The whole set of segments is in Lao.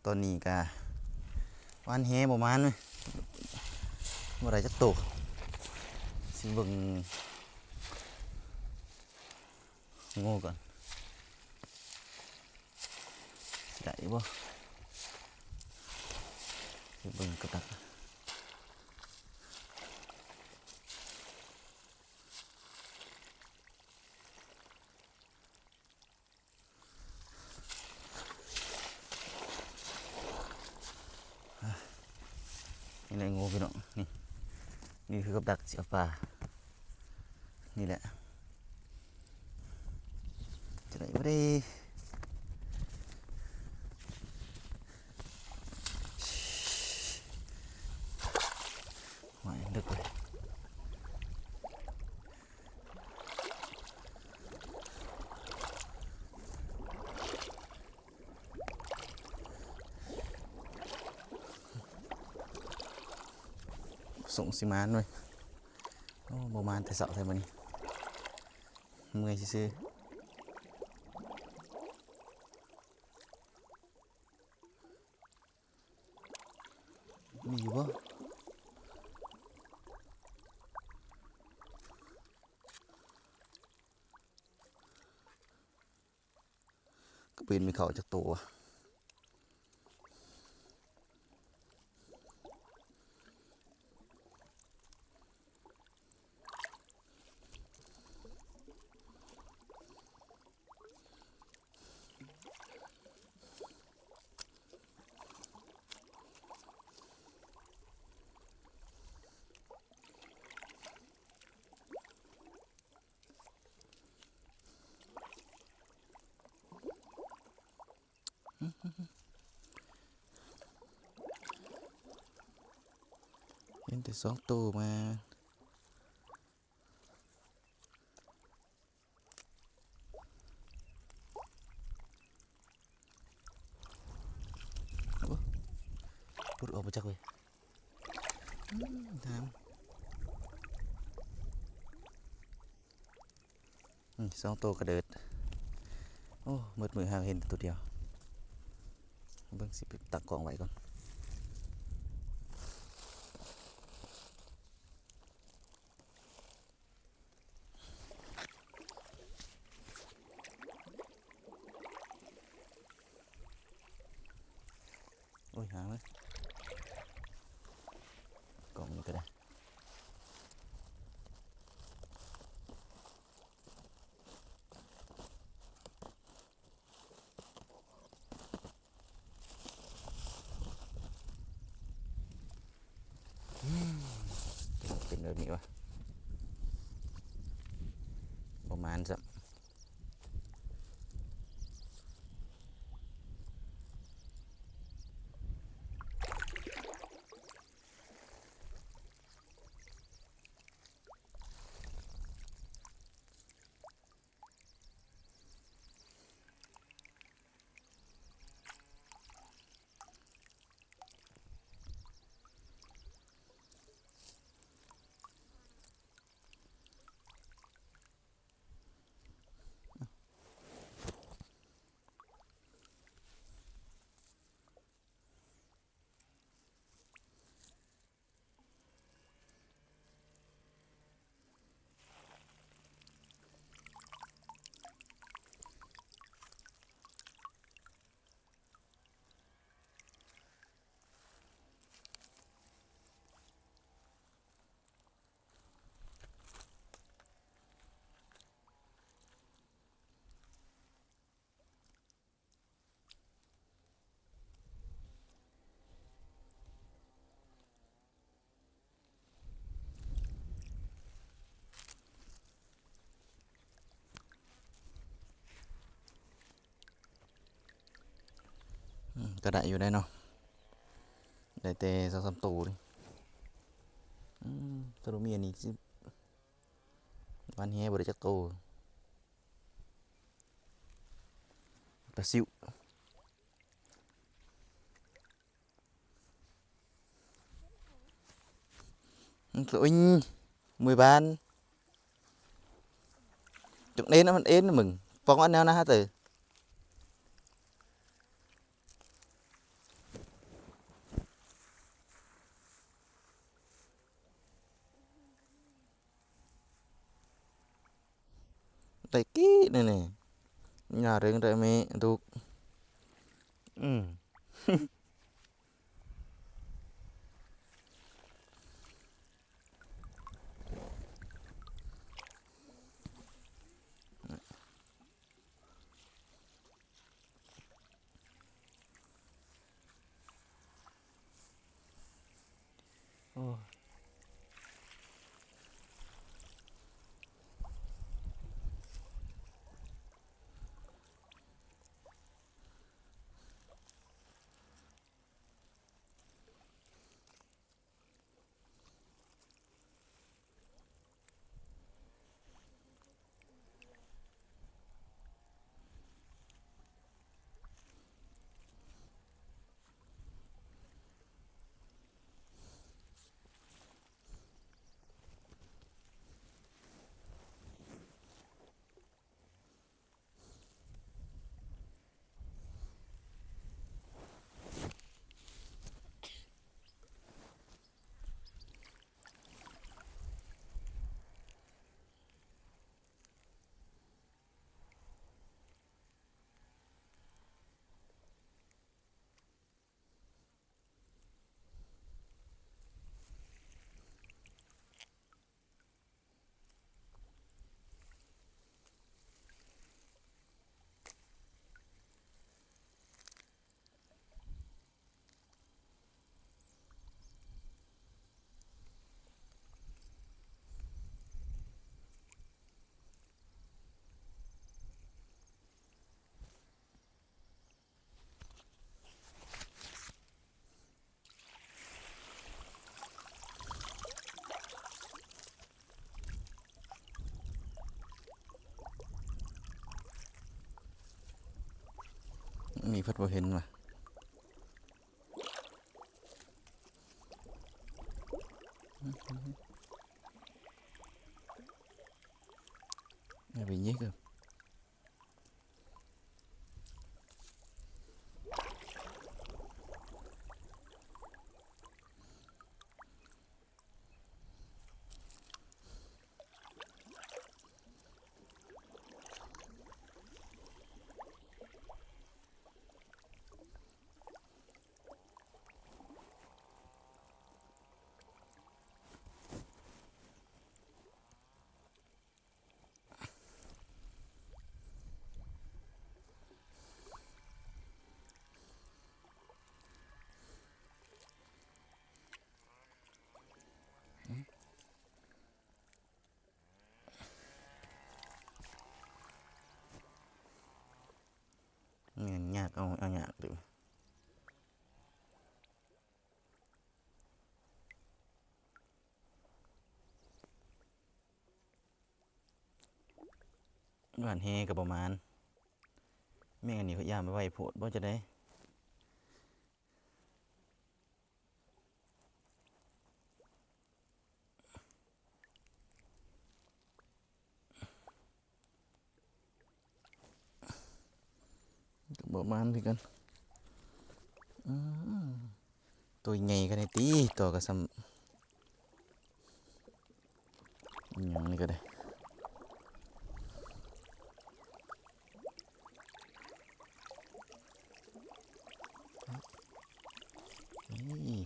ຕອນນີ້ກະຫວ່ານແຫບໍ່ໝານເວີຍ ບໍ່ໄດ້ຈັກໂຕ. ຊິເບິ່ງງູກ່ອນ ຊິໄດ້ບໍ່ ຊິເບິ່ງກັບດັກ. ນີ້ແຫຼະງູພີ່ນ້ອງ ນີ້ ນີ້ຄືກັບດັກຊິເອົາປາ ນີ້ແຫຼະ ຈະໄດ້ບໍ່ເດ ຫ້ວຍ ເລິກເວີຍ. ສົງຊິມານເວີຍ ໂອ້ ບໍ່ມານແຕ່ເຊົ້າແທ້ມື້ນີ້ ເມື່ອຍຊື່ໆ. ມີຢູ່ບໍ່? ກໍບໍ່ເຫັນມີເຂົ້າຈັກໂຕວະ. ເຫັນແຕ່ສອງໂຕມາ. ໂອ້ ຫຼຸດອອກມາຈັກເວີຍ ອືມ ງາມ ອືມ ສອງໂຕກະເດີດ. ໂອ້ ມືດມື້ຫາກເຫັນແຕ່ໂຕດຽວ ເບິ່ງ ຊິໄປຕັ້ງກ້ອງໄວ້ກ່ອນ. ໂອ້ຍ ຫາງເລີຍ ກ້ອງນີ້ກະໄດ້. ອືມ ເປັນແບບນີ້ວະ ບໍ່ມານຊ້ຳ. ອືມ ກະໄດ້ຢູ່ໄດ໋ເນາະ ໄດ້ແຕ່ສອງສາມໂຕນີ້. ອືມ ຖ້າບໍ່ມີອັນນີ້ຊິຫວ່ານແຫບໍ່ໄດ້ຈັກໂຕ. ປາຊິວ. ໂອ້ຍ ມວຍບ້ານ ຈົກເອັນ ມັນເອັນ ມຶງ ປອງອັນແນວນະເຕີ. ໄດ້ກີ້ແນ່ໆ ຢ່າເລັ່ງໄດ້ແມ່ລູກ. ອືມ. ໂອ້. ນີ້ເພິ່ນບໍ່ເຫັນວ່າ ເອົາໄປຍິງເອົາ. ແມ່ນຍາກ ເອົາ ເອົາຍາກເດີ. ຫວ່ານແຫກໍບໍ່ໝານ ແມ່ງອັນນີ້ຂ້ອຍຢ້ານໄວໂພດບໍ່ ຈັ່ງໃດ. ກໍບໍ່ໝານຄືກັນ. ອືມ ໂຕໃຫຍ່ຂະໜາດນີ້ຕິ ໂຕກໍສ່ຳຫຍັງນີ້ກໍໄດ້. ນີ້. ອ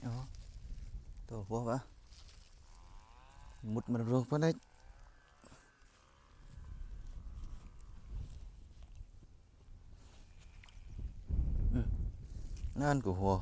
ອໍ ໂຕຫົວວະ ມຸດມາລົງໄປເລີຍ. ອືມ ນັ້ນກໍຫົວ.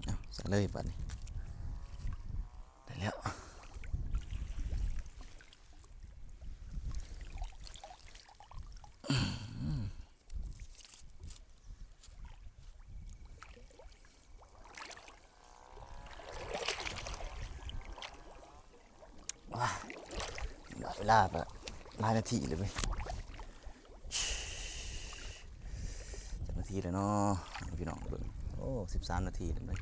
ເອົາ ໃສ່ເລີຍບາດນີ້ ໄດ້ແລ້ວ. ວ້າ ໄດ້ເວລາ ຫຼາຍນາທີແລ້ວເວີຍ ຈັກນາທີແລ້ວເນາະ ໃຫ້ພີ່ນ້ອງເບິ່ງ. ໂອ້ ສິບສາມນາທີແລ້ວເວີຍ.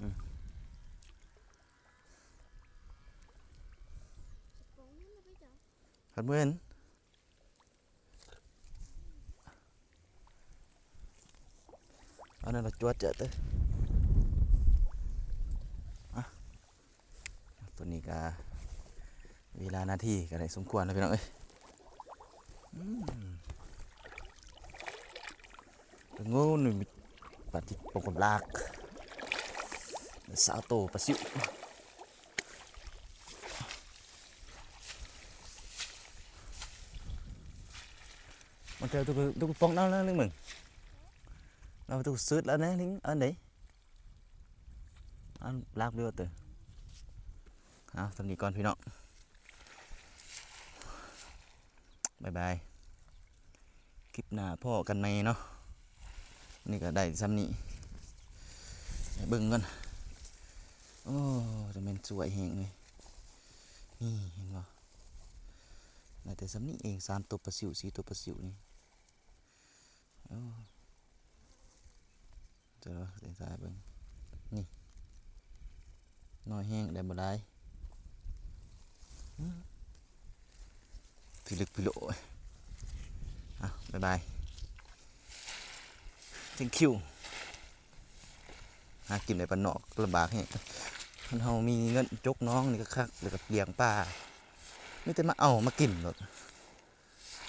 ອືມ ຄັນບໍ່ເຫັນ ອັນນັ້ນລະຈວດເຈີເຕີ ອະ ຕົວນີ້ກະເວລານາທີກະໄດ້ສົມຄວນແລ້ວພີ່ນ້ອງເອີຍ. ອືມ ປາງູນີ້ ປາຕິດປົກກັບລາກ ຊາວໂຕປາຊິວ. ມັນເຈົ້າຕຸກ ຕຸກປ່ອງເອົາແລ້ວ ລິງເບິ່ງ ເອົາຕຸກສືດແລ້ວແນ່ ລິງ ອັນໃດ ອັນລາກເຫຼືອເຕີ. ເອົາ ສ່ຳນີ້ກ່ອນພີ່ນ້ອງ ບາຍບາຍ. ຄລິບໜ້າພໍ້ກັນໃໝ່ເນາະ. ນີ້ກໍໄດ້ສ່ຳນີ້ ໃຫ້ເບິ່ງກ່ອນ. ໂອ້ ຈະແມ່ນສວຍແຮງເລີຍ. ນີ້ເຫັນບໍ່ ໄດ້ແຕ່ສ່ຳນີ້ເອງ ສາມໂຕປາຊິວ ສີ່ໂຕປາຊິວນີ້. ໂອ້ ເຈົ້າ ເບິ່ງ ນີ້ ນ້ອຍແຮງ ໄດ້ບໍ່ຫຼາຍ. ອືມ ພິລຶກພິໂລ. ອ່ະ ບາຍບາຍ thank you. ຫາກິນໄດ້ບ້ານນອກລຳບາກແຮງ. ຄັນເຮົາມີເງິນຈົກໜອງນີ້ກໍຄັກ ແລ້ວກໍລ້ຽງປາ ມີແຕ່ມາເອົາມາກິນໂລດ.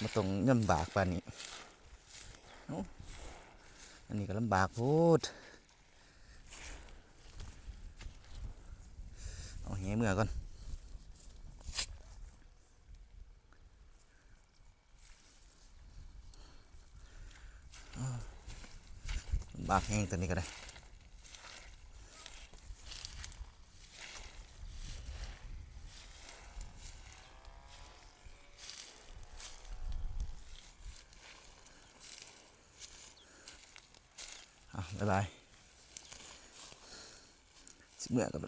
ບໍ່ຕ້ອງລຳບາກປານນີ້. ໂອ້ ອັນນີ້ກໍລຳບາກໂພດ. ເອົາແຫເມືອກ່ອນ. ລຳບາກແຮງ ຕົວນີ້ກໍໄດ້. ເອົາ ບາຍບາຍ ຊິເມືອແລ້ວ.